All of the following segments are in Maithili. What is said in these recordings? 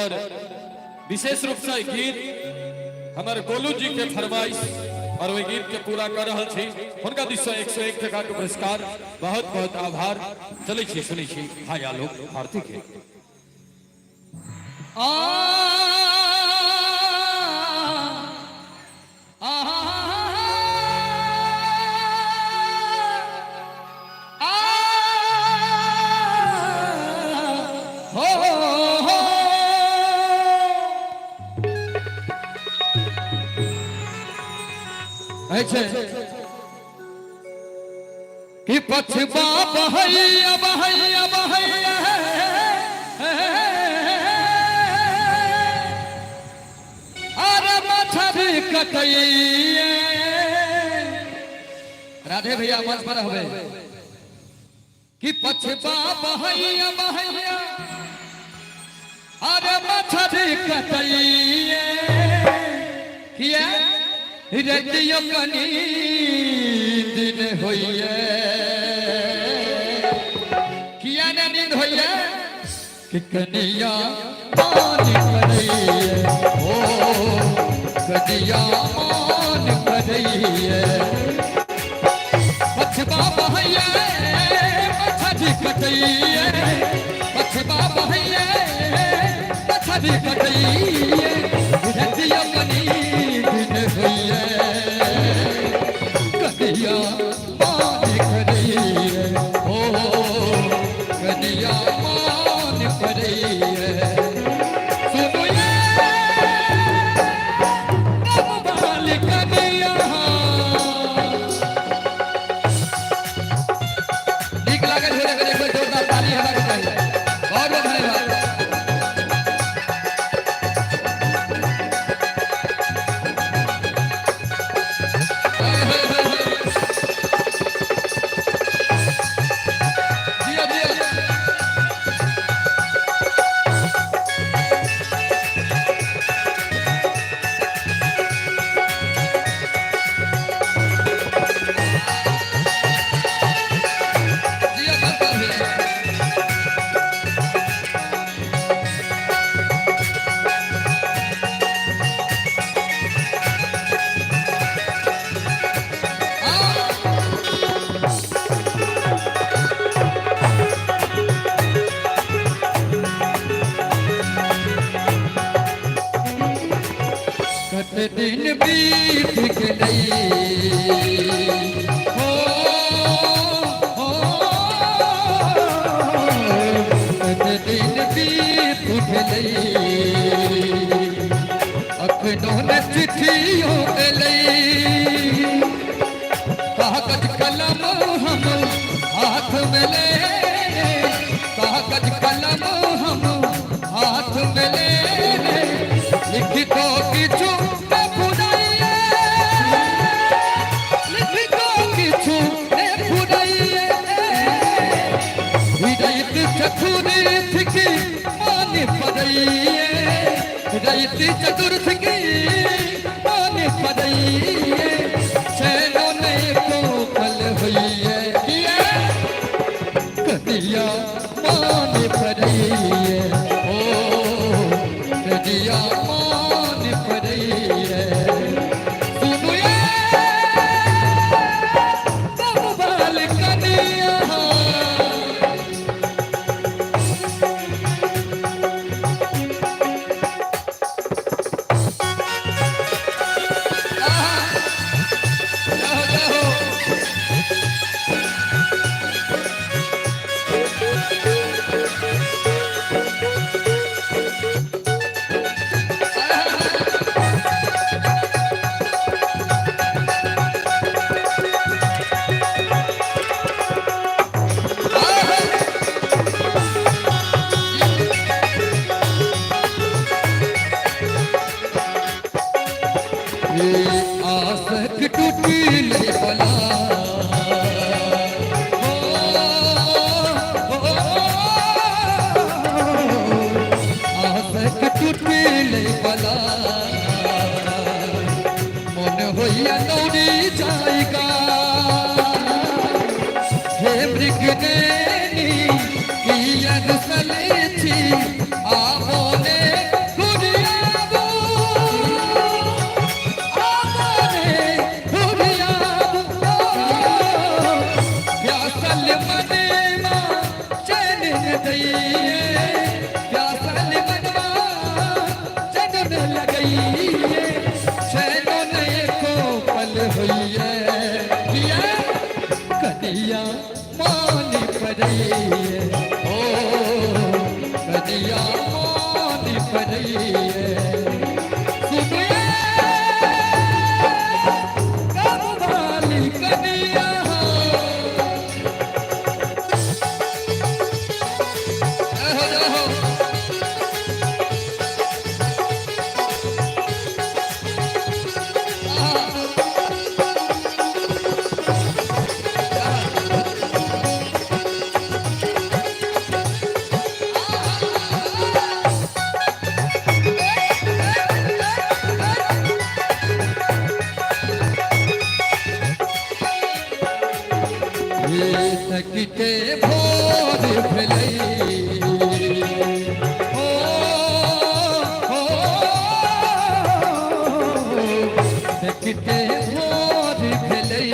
और विशेष रूप से गीत हमर गोलू जी के फरमाइश और वही गीत के पूरा कर रहल छी। हुनका दिस से 101 टका के पुरस्कार, बहुत बहुत आभार। चलै छी, सुनै छी भाई आलोक भारती के। आ आ आ हो हो। कहै छै कि पछबा बहैया बहैया बहैया, अरे मछरी कटैया। राधे भैया मंच पर हवे कि पछबा बहैया बहैया, अरे मछरी कटैया, किया रतियो कनी दिन होइए, किया ने नींद होइए कि कनिया मान करैये, ओ कनिया मान करैये। पछबा बहैये मछरी कटैये, पछबा बहैये मछरी कटैये, रतिया कनी दिन होइए, कनिया मान करैये, ओ कनिया मान करैये। सुनो ये बाल कनिया। नीक लागल हो एक बेर जोरदार ताली हेबाक चाही। बहुत बहुत धन्यवाद। जिया जिया। जिया करता भैया। आ कत दिन बीत गेलै, हो हो, कत दिन बीत गेलै, अखनो न चिट्ठियो एलै। कागज कलम हम हाथ में ले, कागज कलम हम हाथ में ले, लिख तो किछु ने फुराइए, लिख तो किछु ने फुराइए। रैत चतुर्थ की मान पड़ैये, रैत चतुर्थ की मान पड़ैये, चैनो नहीं कोपल होइए, किया कनिया मान पड़ैये, ओ कनिया मान पड़ैये। सुनु ये बाल कनिया। आहा, जय हो जय हो। आहा। ये आसक टूटले बला, हो, हो, आसक टूटले बला, मन होइया दौड़ी जाएगा। हे मृगनैनी किया रुसल छी, आबो ने लगैये, चैनो ने एको पल होइए। किया कनिया मान परैये, ओ कनिया मान परैये। सुनिए कब वाली कनिया। जय हो, जय हो। सकिते भोर भेलै, ओ, ओ, सकिते भोर भेलै,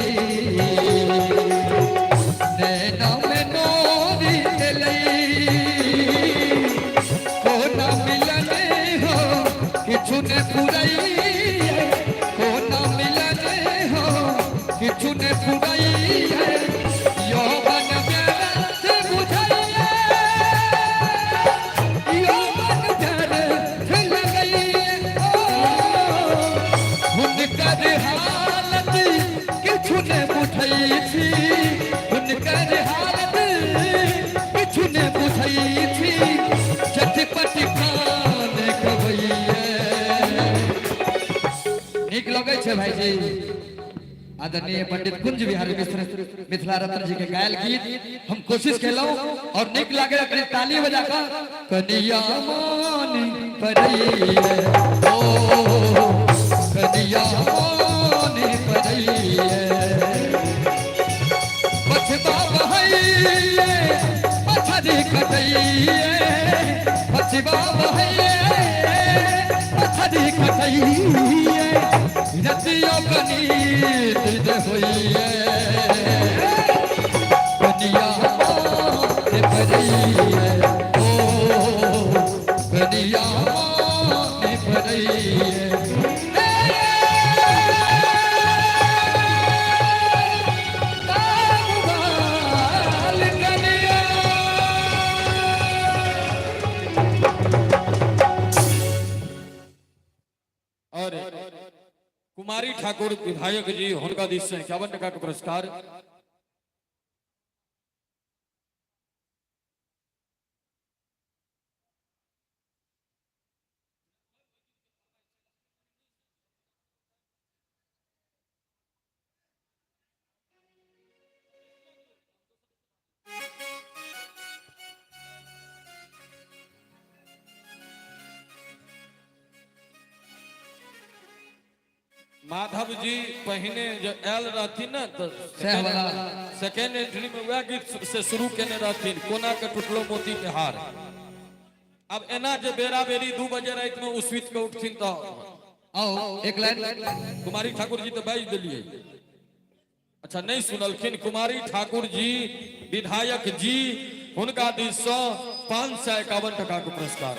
नैना में नोरी एलै। कोना मिलन हो किछु ने पुरैये, कोना मिलन हो किछु ने पुरैये। यौवन व्यर्थ बुझैये, यौवन व्यर्थ लगैये। ओ हुनकर हालत किछु ने बुझै छी, हुनकर हालत किछु ने बुझै छी। चटपट कान गबैये। नीक लगै छै भाईजी। आदरणीय पंडित कुंज बिहारी मिश्र मिथिला रत्न जी के गायल गीत हम कोशिश केलहुं और नीक लागे अपने ताली बजा कर कनिया मान परैये, ओ कनिया मान परैये। पछबा बहैये पछरी कटैये, पछबा बहैये पछरी कटैये। रतियो कनी दे होइए, कनिया मान परैये, ओ कनिया मान परैये। कनिया। और कुमारी ठाकुर विधायक जी हुनका दिस से 51 टका के पुरस्कार। माधव जी पहिने जे आयल रहथिन ने तऽ सएह वाला। सेकेंड एंट्री में वएह गीत से शुरू केने रहथिन, कोना के टूटलो मोती के हार। अब एना जे बेरा बेरी 2 बजे राति में ओ सुति के उठथिन तऽ आओ एक लाइन। कुमारी ठाकुर जी तऽ बाजि देलियै। अच्छा नहीं सुनलखिन। कुमारी ठाकुर जी विधायक जी हुनका दिस से 551 टका के पुरस्कार।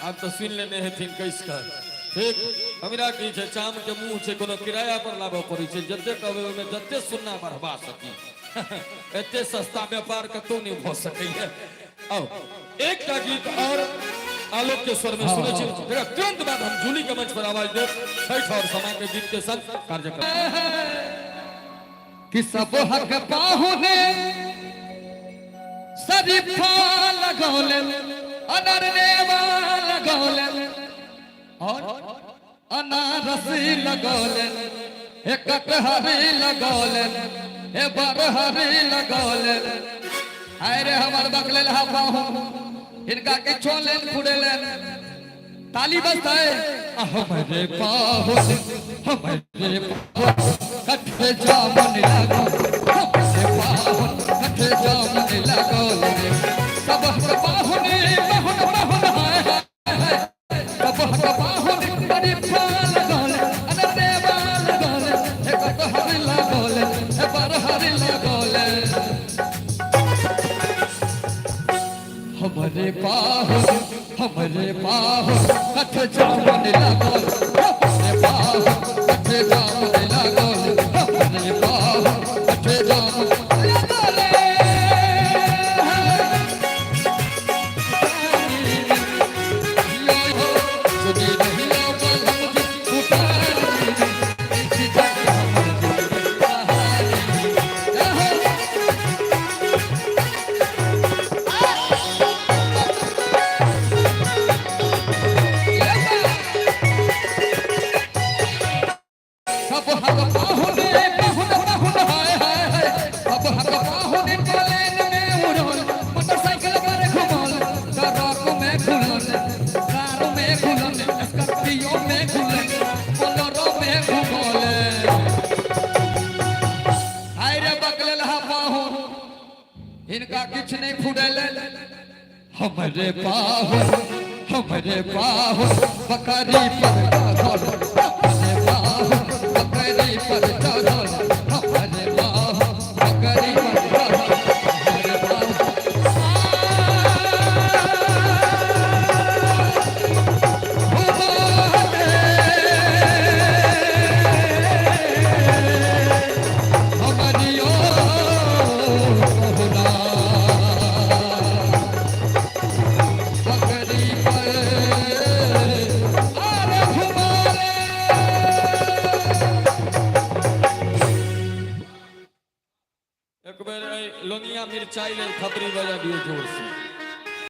आब तऽ सुनि लेने हेथिन कैस कऽ। ठीक हमरा की छै, चाम के मुंह छै, कोनो किराया पर लाबऽ पड़ै छै। जते कहबै ओहिमे जते सुन्ना बढ़बा सकी, एते सस्ता व्यापार कतौ नहि भऽ सकैए। आउ एकटा गीत और आलोक के स्वर में सुनै छी, तकर तुरंत बाद हम जूली के मंच पर आवाज देब छठि और समा के गीत के संग कार्यक्रम। कि सब हक पाहुने शरीफा लगौले, अनर नेवा लगौले और अनारस लगौले, हे कटहरी लगौले, हे बरहरी लगौले। हाय रे हमर बकलेल हा पाहुन, इनका किछो लेन फुड़ेलेन। ताली बजता है। हमारे पाहुन, हमारे पाहुन कठे जामुन लगो, हमारे पाहुन कठे जामुन लगो रे। सब हक पाहुन पाहुन पाहुन हाय हाय, सब हक पाहुन शरीफा लगौले, अनदेवा लगौले, हे कटहर लगौले, हे बरहर लगौले। हमारे पाहुन हमरे पाहो कठ जामन लागल, हमरे पाहो कठ जामन लागल, हमरे पाहो कठ जामन लागल। सुनी रहियो बलम जी उतारी, इस जग हमर जीवन कहानी। सब हक पाहुने पाहुन पाहुन हाय हाय हाय, सब हक पाहुने प्लेन में उड़ल, मोटरसाइकिल पर घुमल, ट्रक में घुलल, कार में घुलल, स्कॉर्पियो में घुलल, बोलेरो में घुमल। हाय रे बकलेल हा पाहुन, हिनका किछु नहीं फुड़ल। हमरे पाहुन, हमरे पाहुन बकरी पर चढ़ल, हमरे पाहुन बकरी पर चढ़ल, हमरे पाहुन बकरी पर चढ़ल, हमरे पाहुन। हमरियो पहुना बकरी पर आरे घुमारे। एक बेर एहि लोनिया मिरचाई लेल खबरी बजा दियौ जोर से।